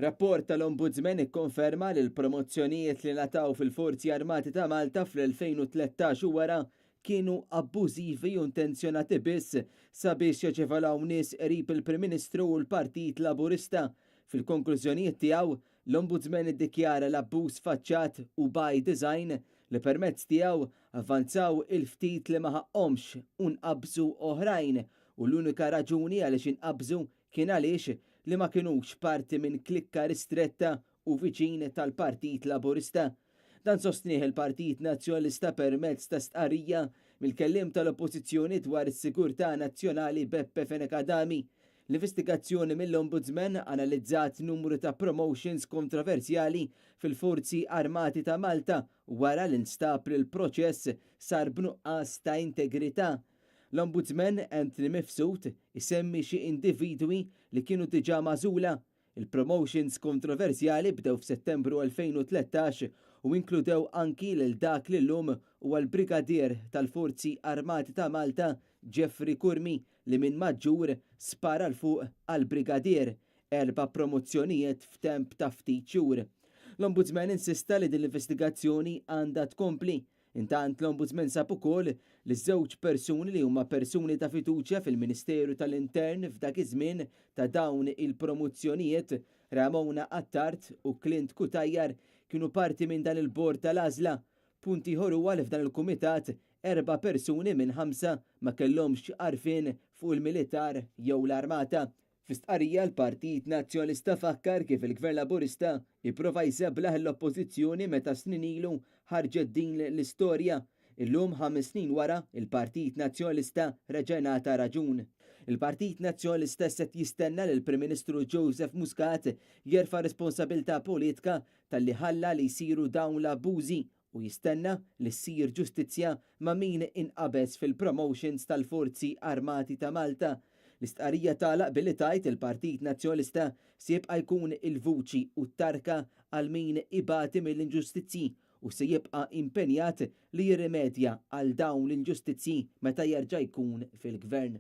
Rapport tal-Ombudsman ikkonferma li l-promozzjonijiet li ngħataw fil-Forzi Armati ta' Malta fl-2013 u wara kienu abbużivi u intenzjonati biss sabiex jaġevolaw nies qrib il-Prim Ministru u l-Partit Laburista. Fil-konklużjonijiet tiegħu, l-Ombudsman iddikjara l-abbuż sfaċċat u by design li permezz tiegħu avvanzaw il-ftit li ma ħaqqhomx u nqabżu oħrajn u l-unika raġuni għaliex inqabżu Kien għaliex li ma kinux parti minn klikka ristretta u viċin tal-Partit Laburista. Dan sostnieh il-Partit Nazzjonalista permezz ta' stqarrija mill-kelliem tal-Oppożizzjoni dwar is-sigurtà nazzjonali Beppe Fenech Adami. L-investigazzjoni mill-Ombudsman analizzat numru ta' promotions kontroversjali fil-Forzi Armati ta' Malta wara li nstab li l-proċess sar b'nuqqas ta' integrità. L-Ombudsman Anthony Mifsud isemmi xi individwi li kienu diġà magħżula. Il-promotions kontroversjali bdew f'Settembru 2013 u inkludew anki lil dak li llum huwa l-Brigadier tal-Forzi Armati ta' Malta Jeffrey Curmi li minn Maġġur spara 'l fuq għal Brigadier, erba' promozzjonijiet f'temp ta' ftit xhur. L-Ombudsman insista li din l-investigazzjoni għandha tkompli. Intant l-Ombudsman sab ukoll li żewġ persuni li huma persuni ta' fiduċja fil-Ministeru tal-Intern f'dak iż-żmien ta' dawn il-promozzjonijiet, Ramona Attard u Clint Cutajar, kienu parti minn dan il-bord tal-għażla. Punt ieħor huwa li f'dan il-kumitat erba' persuni minn ħamsa ma kellhomx għarfien fuq il-militar jew l-armata. Fi stqarrija l-Partit Nazzjonalista fakkar kif il-Gvern Laburista ipprova jżeblaħ l-Oppożizzjoni meta snin ilu ħarġet din l-istorja. Illum ħames snin wara, il-Partit Nazzjonalista reġa' ngħata raġun. Il-Partit Nazzjonalista issa qed jistenna li l-Prim Ministru Joseph Muscat jerfa' responsabilità politika talli ħalla li jsiru dawn l-abbużi u jistenna li ssir ġustizzja ma' min inqabeż fil-promotions tal-Forzi Armati ta' Malta. L-istqarrija tagħlaq billi tgħid il-Partit Nazzjonalista se jibqa' jkun il-vuċi u t-tarka għal min ibati mill-inġustizzji u se jibqa' impenjat li jirrimedja għal dawn l-inġustizzji meta jerġa' jkun fil-Gvern.